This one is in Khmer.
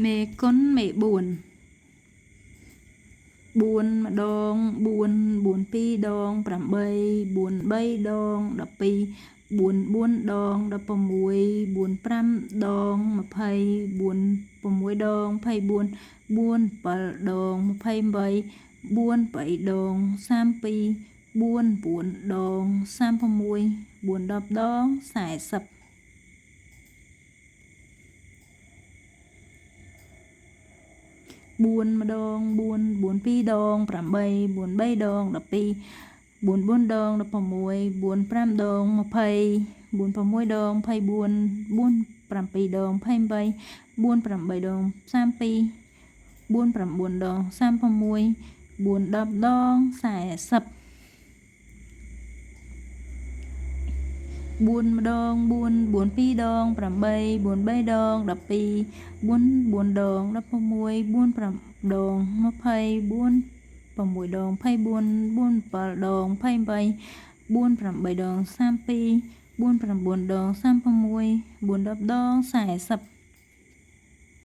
មេគុណមេ4 4ម្ដង4 4 2ដង8 4 3ដង12 4 4ដង16 4 5ដង20 4 6ដង24 4 7ដង28 4 8ដង32 4 9ដង36 4 10ដង40 4ម្ដង4 4 2ដង8 4 3ដង12 4 4ដង16 4 5ដង20 4 6ដង24 4 7ដង28 4 8ដង32 4 9ដង36 4 10ដង40 4ម្ដង4 4 2ដង8 4 3ដង12 4 4ដង16 4 5ដង24 6ដង24 4 7ដង28 4 8ដង32 4 9ដង36 4 10ដង40។